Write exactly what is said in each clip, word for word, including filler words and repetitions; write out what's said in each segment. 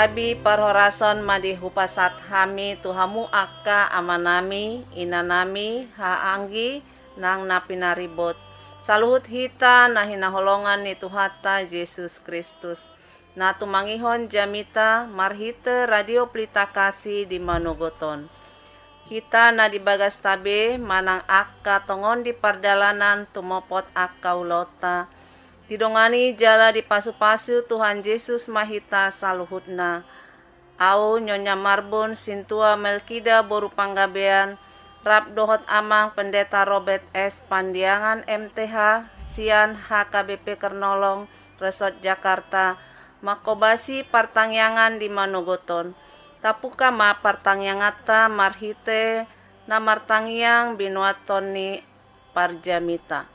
Gabe parhorason ma di hupasahat hami tu hamu angka amanami, inanami, haha anggi nang na pinaribot, saluhut hita na hinaholongan ni Tuhanta Jesus Kristus, na tumangihon jamita marhite Radio Pelita Kasih di manogot on. Hita na di bagasta be manang angka tongon di pardalanan tumopot angka ulaonta, didongani jala dipasupasu Tuhan Jesus ma hita saluhutna. Au Nyonya Marbun Sintua Melkida boru Panggabean, rap dohot Amang Pendeta Robert S Pandiangan M T H, sian H K B P Kernolong, Resort Jakarta, mangkobasi partangiangan di manogot on. Tabuka ma partangianganta marhite na martangiang binuaton ni parjamita.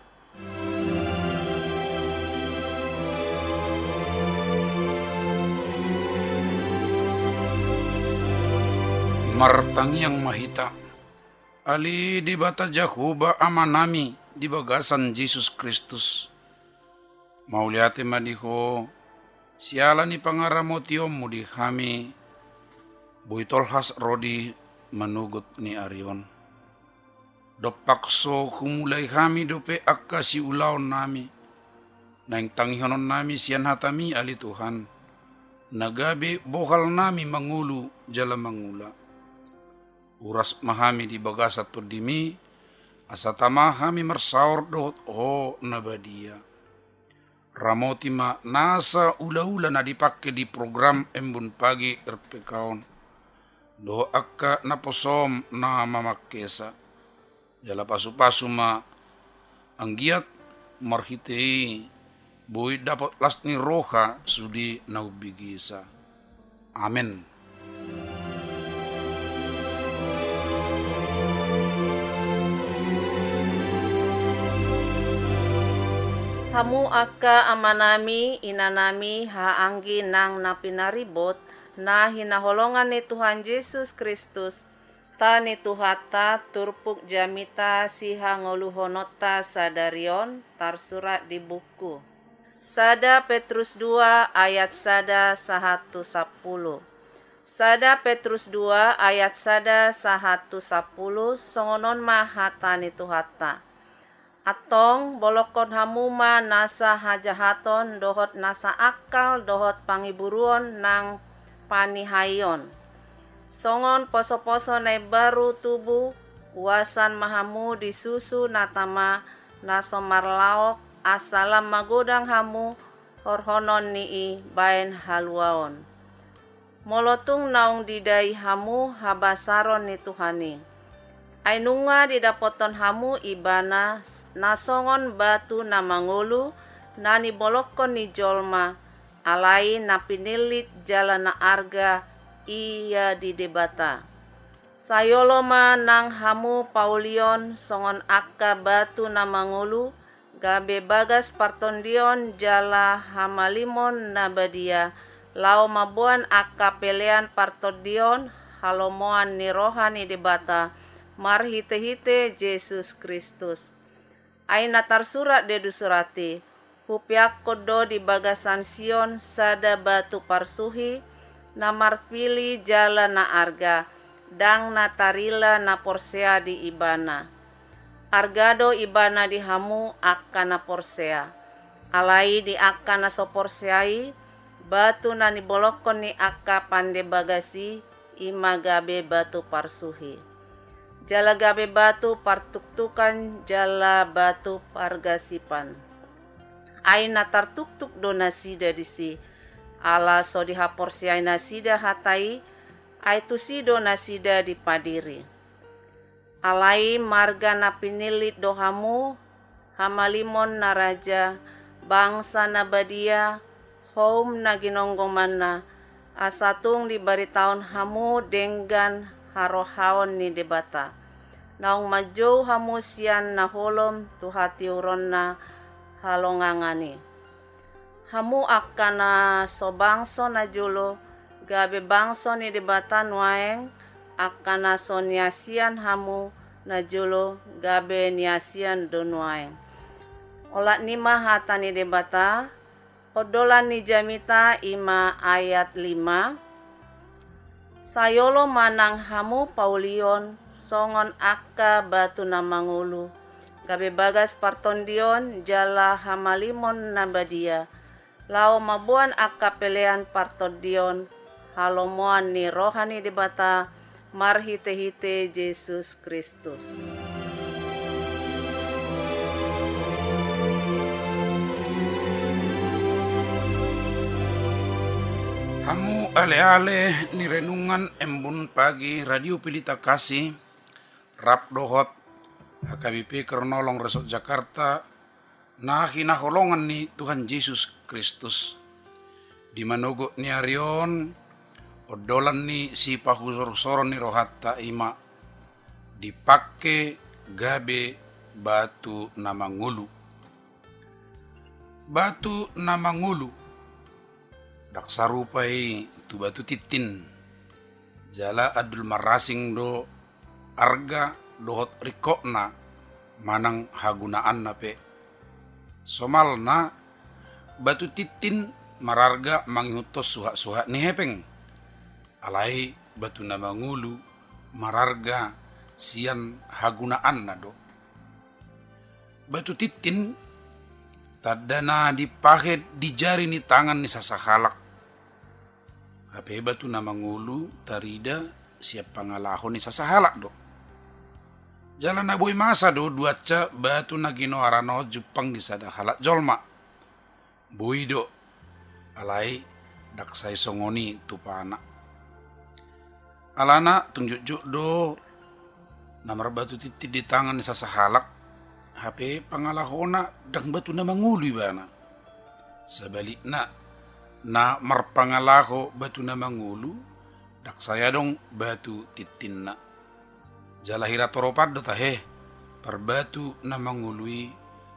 Martangiang ma hita. Ale Debata Jahowa Amanami di bagasan Jesus Kristus, mauliate ma di Ho siala ni pangaramotionMu di hami, boi tolhas ro di manogot ni ari on. Dompak so humulai hami dope angka siulaonnami, naeng tangihononnami sian hataMi ale Tuhan, na gabe bohalnami mangolu jala mangula. Uras ma hami di bagasan TondiMi, asa tama hami marsaor dohot Ho na badia. Ramoti ma nasa ulaula na dipangke di program Embun Pagi R P K on, dohot angka naposoM na mamangkesa. Jala pasupasu ma anggiat marhite i boi dapot las ni roha sude na umbegesa. Amen. Hamu angka amanami, inanami, haha anggi nang na pinaribot, na hinaholongan ni Tuhan Jesus Kristus, hata ni Tuhanta, turpuk jamita sihangoluhononta sadari on tarsurat di buku. Sada Petrus dua ayat sada sahat tu sampulu. Sada Petrus dua ayat sada sahat tu sampulu, songon on ma hata ni Tuhanta. Antong, bolongkon hamu ma nasa hajahaton dohot nasa angkal dohot pangiburuon nang panihaion. Songon posoposo na imbaru tubu, uasan ma hamu di susu na tama na so marlaok, asa lam magodang hamu horhonon ni i baen haluaon. Molo tung naung didai hamu habasaron ni Tuhan i. Ai nunga didapothon hamu Ibana na songon batu na mangolu, na nibolongkon ni jolma, alai na pinillit jala na arga ia di Debata. Sai olo ma nang hamu paulion songon angka batu na mangolu, gabe bagas partondion jala hamalimon na badia, laho mamboan angka pelean partondion halomoan ni roha ni Debata, marhitehite Jesus Kristus. Ai na tarsurat do di surat i, Hupeakkon do di bagasan Sion sada batu parsuhi, na marpili jala na arga, ndang na tarila na porsea di Ibana. Arga do Ibana di hamu angka na porsea. Alai di angka na so porsea i, batu na nibolongkon ni angka pande bagas i, i ma gabe batu parsuhi. Jala gabe batu partuktukan jala batu pargasipan. Ai na tartuktuk do nasida disi, ala so dihaporseai nasida hata i, ai tusi do nasida dipadiri. Alai marga na pinillit do hamu, hamalimon na raja, bangsa na badia, houm na ginonggomanna, asa tung dibaritahon hamu denggan harohaon ni Debata. Naung manjou hamu sian na holom tu hatiuronna halongangan i. Hamu angka na so bangso na jolo, gabe bangso ni Debata nuaeng, angka na so niasian hamu na jolo, gabe niasian do nuaeng. Olat ni ma hata ni Debata. Ondolan ni jamita i ma ayat lima. Sai olo ma nang hamu paulion songon angka batu na mangolu, gabe bagas partondion jala hamalimon na badia, laho mamboan angka pelean partondion halomoan ni roha ni Debata marhitehite Jesus Kristus. Hamu aleale ni renungan Embun Pagi Radio Pelita Kasih, rap dohot H K B P Kernolong Resort Jakarta, na hinaholongan ni Tuhan Jesus Kristus. Di manogot ni ari on, ondolan ni sipahusorhusoron ni rohanta i ma dipangke gabe batu na mangolu. Batu na mangolu, ndang sarupa i tu batu tintin, jala andul marasing do arga dohot ringkotna manang hagunaanna pe. Somalna, batu tintin mararga mangihuthon suhatsuhat ni hepeng. Alai batu na mangolu mararga sian hagunaanna do. Batu tintin tanda na dipahe di jari ni tangan ni sasahalak. Hape batu na mangolu tarida sian pangalaho ni sasahalak do. Jala na boi masa do duansa batu na ginoaran on jumpang di sada halak jolma. Boi do, alai ndang sai songon i tupana. Alana tung jotjot do na marbatu tintin di tangan ni sasahalak, hape pangalahona ndang batu na mangolu ibana. Sabalikna, na marpangalaho batu na mangolu, ndang sai adong batu tintinna. Jala hira toropan do tahe, parbatu na mangolu i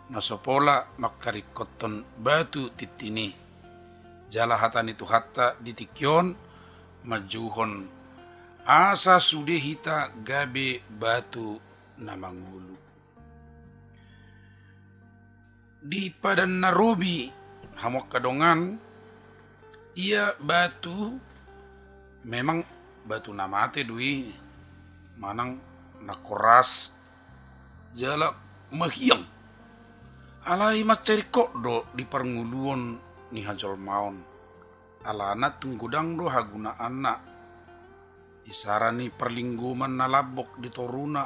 na so pola mangkaringkothon batu tintin i. Jala hata ni Tuhanta di tingki on manjouhon asa sude hita gabe batu na mangolu. Di Padan na Robi, hamu angka dongan, ia batu memang batu na mate do i, manang na koras jala mahiang. Alai mansai ringkot do di parngoluon ni hajolmaon. Alana tung godang do hagunaanna. Isara ni parlinggoman na lambok di toruna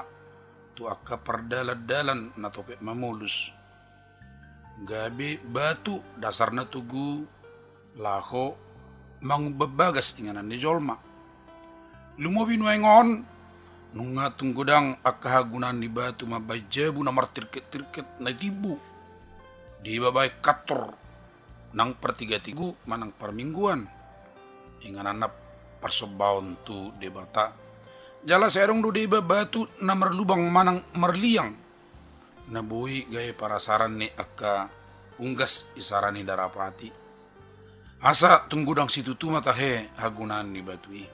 tu angka pardalandalan na topet mamolus. Gabe batu dasarna tugu laho mangumban bagas inganan ni jolma. Lumobi nuaeng on, nunga tung godang angka hagunaan ni batu mambahen jabu na martirkettirket na timbo. Deba bahen kantor nang partigatigo manang parmingguan, ingananna parsombaon tu Debata. Jala sai adong do deba batu na marlubang manang marliang, na boi gabe parasaran ni angka unggas isara ni darapati. Asa tung godang situtu ma tahe hagunaan ni batu i.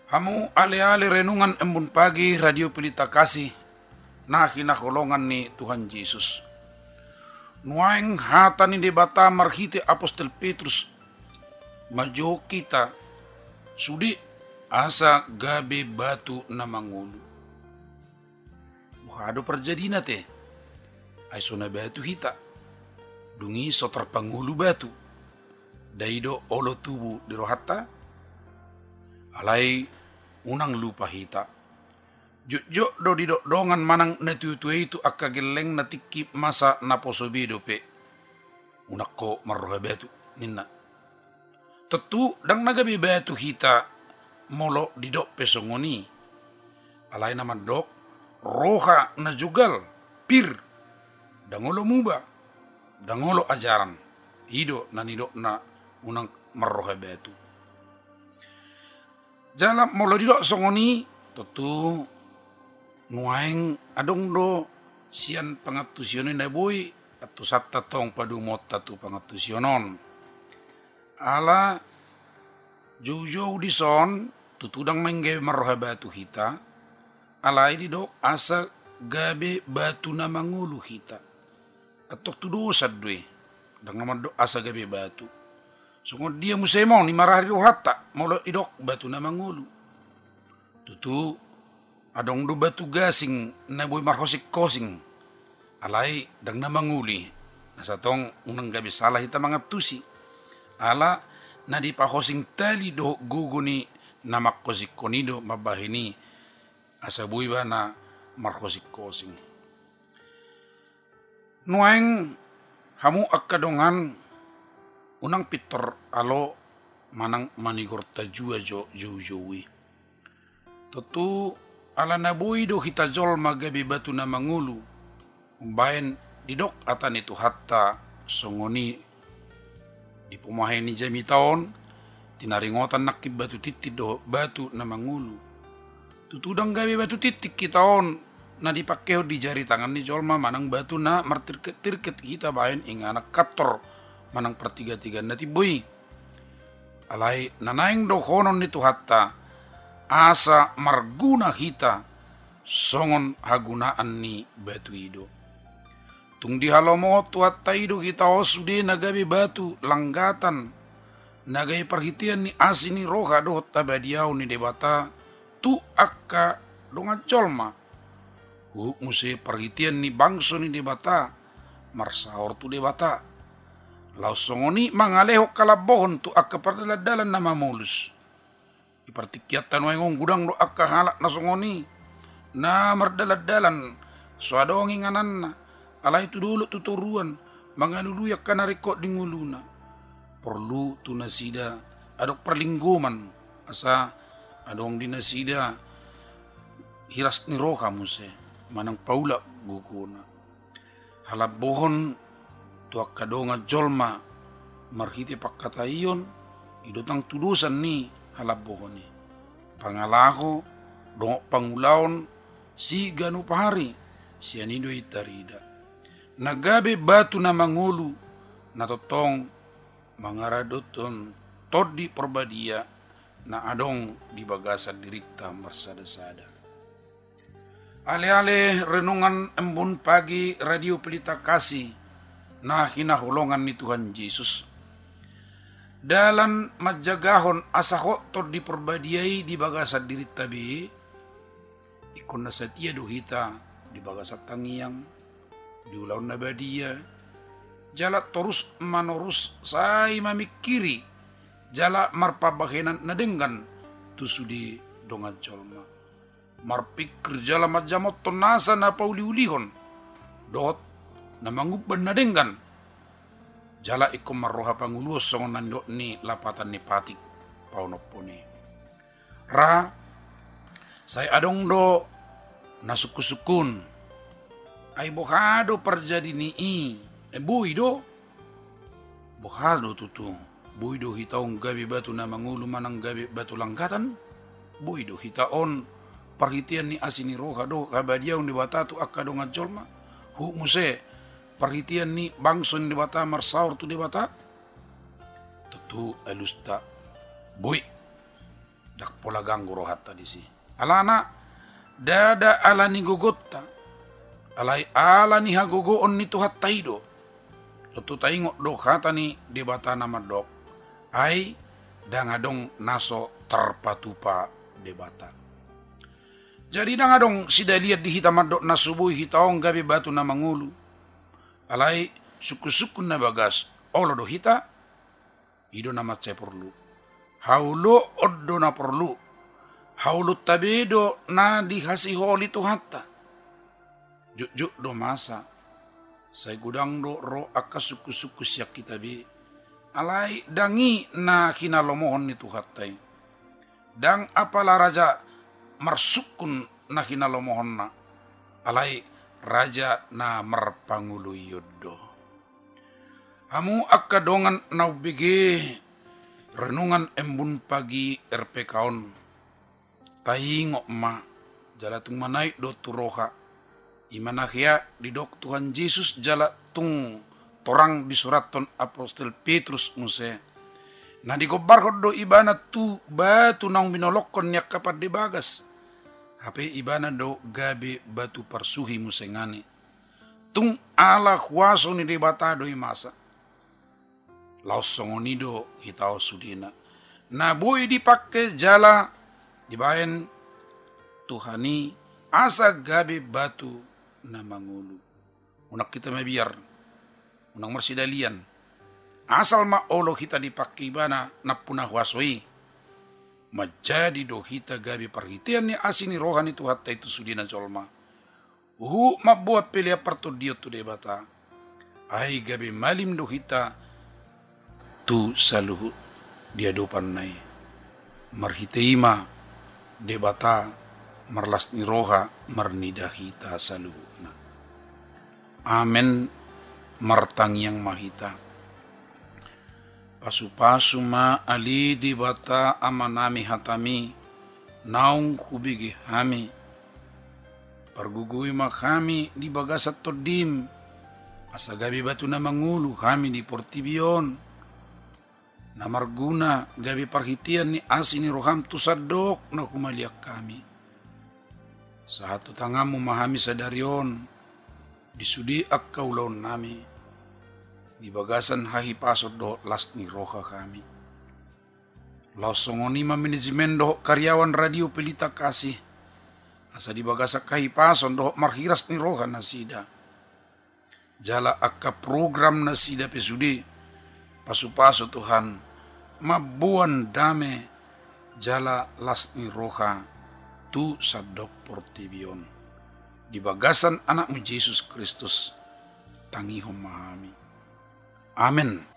Hamu aleale renungan Embun Pagi Radio Pelita Kasih, na hinaholongan ni Tuhan Jesus. Nuaeng hata ni Debata marhite apostel Petrus manjou hita sude asa gabe batu na mangolu. Boha do parjadina te? Ai so na batu hita. Dung i so tarpangolu batu. Nda i do olo tubu di rohanta? Alai unang lupa hita. Jotjot do didok dongan manang na tuatua i tu angka gellengna tingki masa naposo be dope. Unang ho marroha batu, ninna. Tontu ndang na gabe batu hita molo didok pe songon i. Alai na mandok roha na jogal, pir, ndang olo muba, ndang olo ajaran. I do na nidokna unang marroha batu. Jala molo didok songon i, tontu nuaeng adong do sian pangantusion i na boi antusanta tong padomuonta tu pangantusion on. Ala joujou dison, tutu ndang naeng gabe marroha batu hita, alai didok asa gabe batu na mangolu hita. Antong tudosan do i, ndang na mandok asa gabe batu. Songon dia muse ma on i marari rohanta molo didok batu na mangolu? Tutu, adong do batu gasing na boi marhosing-hosing, alai ndang na mangolu i. Asa tong unang gabe salah hita mangantusi, ala na dipahosing tali dohot gogo ni na manghosingkon i do mambahen i, asa boi ibana marhosing-hosing. Nuaeng, hamu angka dongan, unang pintor alo manang manigor tajua jo joujou i. Tontu, ala na boi do hita jolma gabe batu na mangolu umbahen didok hata ni Tuhanta songon i di pamahe ni jamita on, tinaringotan nangkin batu tintin dohot batu na mangolu. Tutu, ndang gabe batu tintin hita on na dipangkehon di jari tangan ni jolma manang batu na martirket-tirket hita bahen inganan kantor manang partiga-tigaan na timbo i. Alai na naeng dohonon ni Tuhanta, asa marguna hita songon hagunaan ni batu i do. Tung dihalomohon Tuhanta i do hita on sude na gabe batu langgatan, na gabe parhitean ni asi ni roha dohot habadiaon ni Debata tu angka dongan jolma, huhut muse parhitean ni bangso ni Debata marsaor tu Debata, laos songon i mangalehon halambohon tu angka pardalan-dalan na mamolus. Di partingkianta nuaeng on godang do angka halak na songon i, na mardalan-dalan so adong ingananna, alai tu dolok tu toruan, mangalului angka na ringkot di ngoluna. Porlu tu nasida adong parlinggoman, asa adong di nasida hiras ni roha muse manang paulak gogona. Halambohon tu angka dongan jolma marhite pangkataion, i do tang tudosan ni halambohon i. Pangalaho dohot pangulaon siganup ari, sian i do i tarida. Na gabe batu na mangolu, na tongtong mangaradothon Tondi Porbadia na adong di bagasan dirinta marsada-sada. Ale-ale renungan Embun Pagi Radio Pelita Kasih na hinaholongan ni Tuhan Jesus. Dalan manjagahon asa hot Tondi Porbadia i di bagasan dirinta be, ingkon na satia do hita di bagasan tangiang, di ulaon na badia, jala torus-manorus sai mamingkiri jala marpambahenan na denggan tu sude dongan jolma. Marpingkir jala manjamothon nasa na pauli-ulihon dohot na mangumban na denggan, jala ingkon marroha pangoluon songon na nidok ni lapatan ni patik paonomhon i. Ra, sai adong do na sungkun-sungkun. Ai boha do parjadi ni i? E, boi do? Boha do tutu? Boi do hita on gabe batu na mangolu manang gabe batu langgatan? Boi do hita on parhitean ni asi ni roha dohot habadiaon ni Debata tu angka dongan jolma, huhut muse parhitean ni bangso ni Debata marsaor tu Debata? Tontu alusta, boi. Ndang pola ganggu rohanta disi. Alana, ndada ala ni gogonta, alai ala ni hagogoon ni Tuhanta i do. Tontu taingot do hata ni Debata na mandok, ai ndang adong na so tarpatupa Debata. Jadi ndang adong sidalian di hita mandok na so boi hita on gabe batu na mangolu. Alai sungkun-sungkun na bagas, olo do hita? I do na mansai porlu. Haoloon do na porlu. Haoloonta be do na dihasiholi Tuhanta. Jotjot do masa, sai godang do ro angka sungkun-sungkun sian hita be. Alai ndang i na hinalomohon ni Tuhanta i. Ndang apala raja marsungkun na hinalomohonna, alai raja na marpangoloion do. Hamu angka dongan na umbege renungan Embun Pagi R P K on, taingot ma, jala tung manaek do tu roha. I ma na hea didok Tuhan Jesus jala tung torang disurathon apostel Petrus muse. Na digombarhon do ibana tu batu naung binolongkon ni angka pande bagas. Hape ibana do gabe batu parsuhi muse ngani. Tung ala huaso ni Debata do i masa. Laos songon i do hita on sudena, na boi dipangke jala dibaen Tuhan i asa gabe batu na mangolu. Unang hita mabiar, unang marsidalian. Asal ma olo hita dipangke Ibana nampuna huaso i, manjadi do hita gabe parhitean ni asi ni roha ni Tuhanta i tu sudena jolma. Huhut mamboan pelean partondion tu Debata. Ai gabe malim do hita tu saluhut di adopanna i. Marhite i ma Debata marlas ni roha marnida hita saluhutna. Amen. Martangiang ma hita. Pasupasu ma ale Debata Amanami hatami naung hubege hami. Pargogoi ma hami di bagasan Tondim, asa gabe batu na mangolu hami di portibi on, na marguna gabe parhitean ni asi ni roham tu sandok na humaliang hami. Sahat tu tanganmu ma hami sadari on, di sude angka ulaonnami, di bagasan hahipason dohot las ni roha hami. Laos songon i ma manajemen dohot karyawan Radio Pelita Kasih, asa di bagasan hahipason dohot marhiras ni roha nasida, jala angka program nasida pe sude, pasupasu Tuhan, mamboan dame jala las ni roha tu sandok portibi on. Di bagasan Anakmu Jesus Kristus tangihon ma hami. Amen.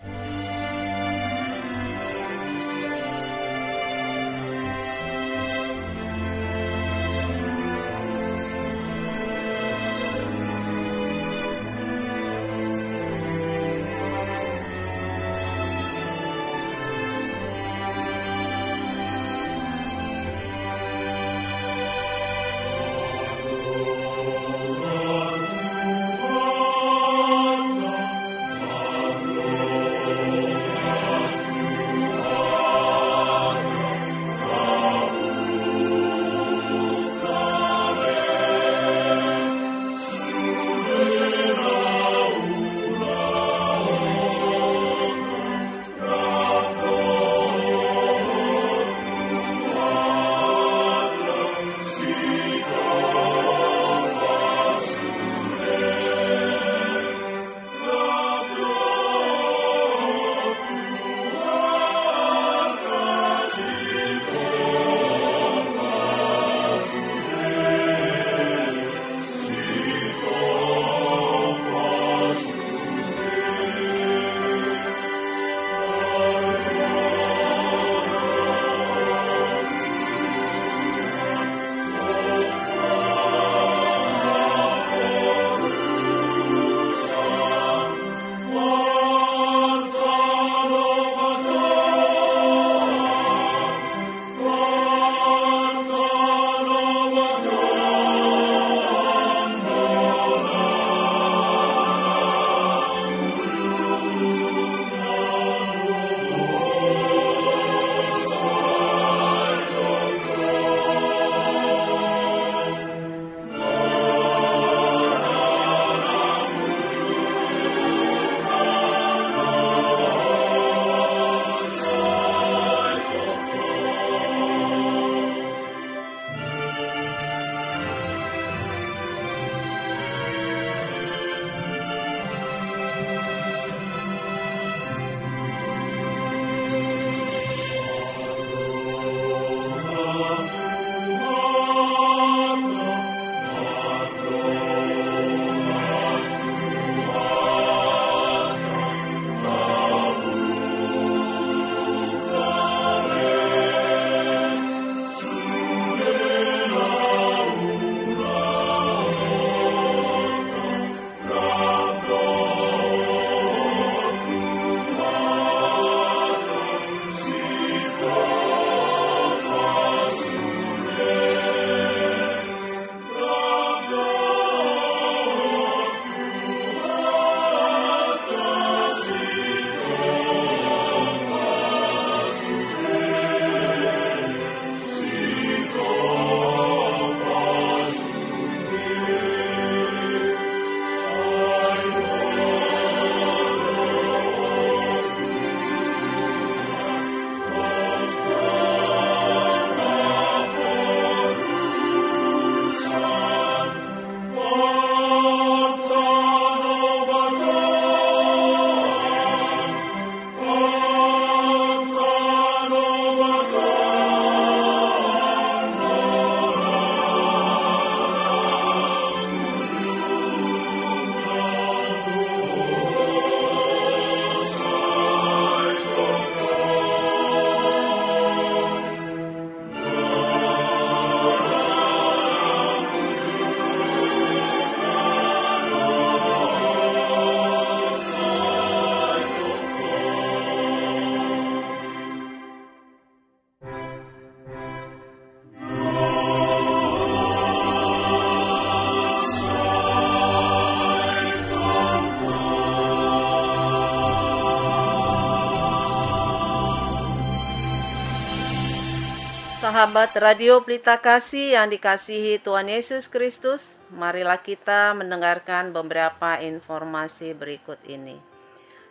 Sahabat Radio Pelita Kasih yang dikasihi Tuhan Yesus Kristus, marilah kita mendengarkan beberapa informasi berikut ini.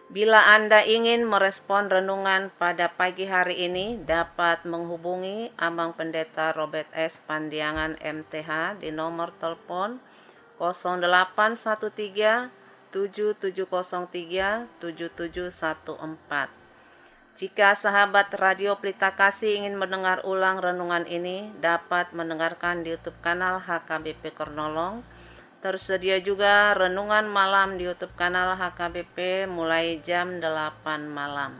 Bila Anda ingin merespon renungan pada pagi hari ini, dapat menghubungi Amang Pendeta Robert S Pandiangan, M T H, di nomor telepon kosong delapan satu tiga, tujuh tujuh kosong tiga, tujuh tujuh satu empat. Jika sahabat Radio Pelita Kasih ingin mendengar ulang renungan ini, dapat mendengarkan di YouTube kanal H K B P Kornolong. Tersedia juga renungan malam di YouTube kanal H K B P mulai jam delapan malam.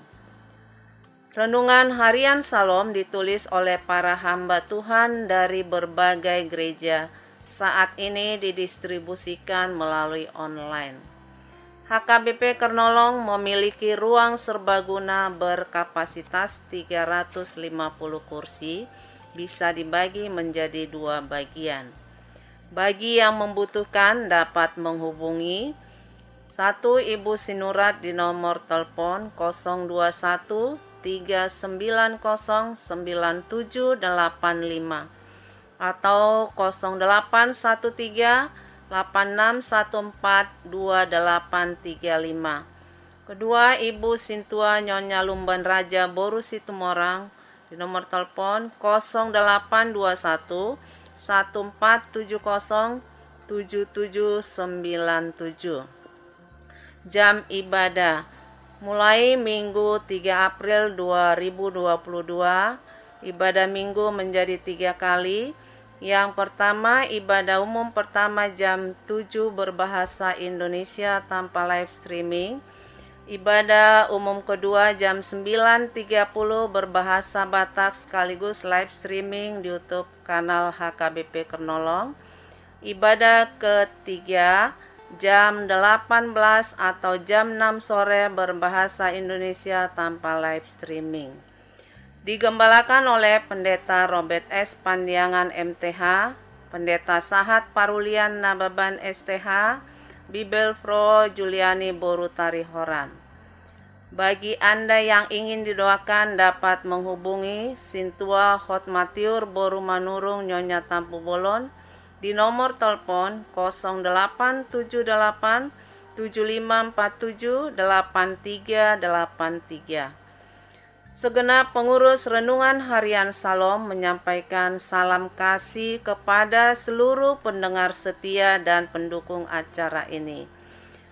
Renungan Harian Salom ditulis oleh para hamba Tuhan dari berbagai gereja. Saat ini didistribusikan melalui online. H K B P Kornolong memiliki ruang serbaguna berkapasitas tiga ratus lima puluh kursi, bisa dibagi menjadi dua bagian. Bagi yang membutuhkan dapat menghubungi satu Ibu Sinurat di nomor telepon kosong dua satu tiga sembilan kosong sembilan tujuh delapan lima atau kosong delapan satu tiga delapan enam satu empat dua delapan tiga lima. Kedua, Ibu Sintua Nyonya Lumban Raja boru Situmorang di nomor telepon kosong delapan dua satu satu empat tujuh kosong tujuh tujuh sembilan tujuh. Jam ibadah mulai Minggu tiga April dua ribu dua puluh dua, ibadah Minggu menjadi tiga kali. Yang pertama, ibadah umum pertama jam tujuh berbahasa Indonesia tanpa live streaming. Ibadah umum kedua jam sembilan tiga puluh berbahasa Batak sekaligus live streaming di YouTube kanal H K B P Kornolong. Ibadah ketiga jam delapan belas atau jam enam sore berbahasa Indonesia tanpa live streaming. Digembalakan oleh Pendeta Robert S Pandiangan, M T H, Pendeta Sahat Parulian Nababan, S T H, Bibelvrouw Juliani boru Tarihoran. Bagi Anda yang ingin didoakan dapat menghubungi Sintua Hotmatiur boru Manurung Nyonya Tampubolon di nomor telepon kosong delapan tujuh delapan tujuh lima empat tujuh delapan tiga delapan tiga. Segenap pengurus Renungan Harian Salom menyampaikan salam kasih kepada seluruh pendengar setia dan pendukung acara ini.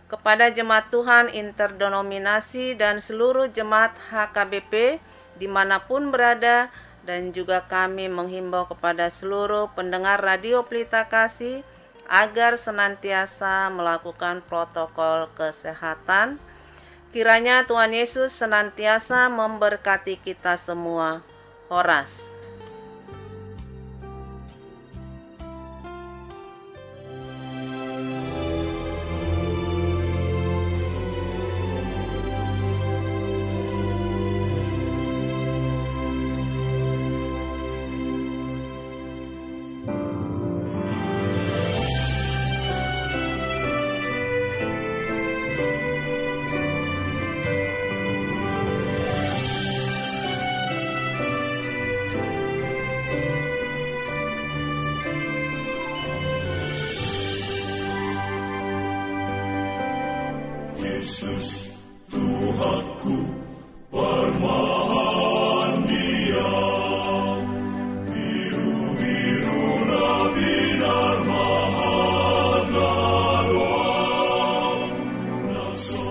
Kepada jemaat Tuhan interdenominasi dan seluruh jemaat H K B P dimanapun berada, dan juga kami menghimbau kepada seluruh pendengar Radio Pelita Kasih agar senantiasa melakukan protokol kesehatan. Kiranya Tuhan Yesus senantiasa memberkati kita semua. Horas. Jesus, Tuhanku, parmahan Dia. Birubiru na binar mahan na dohot, na so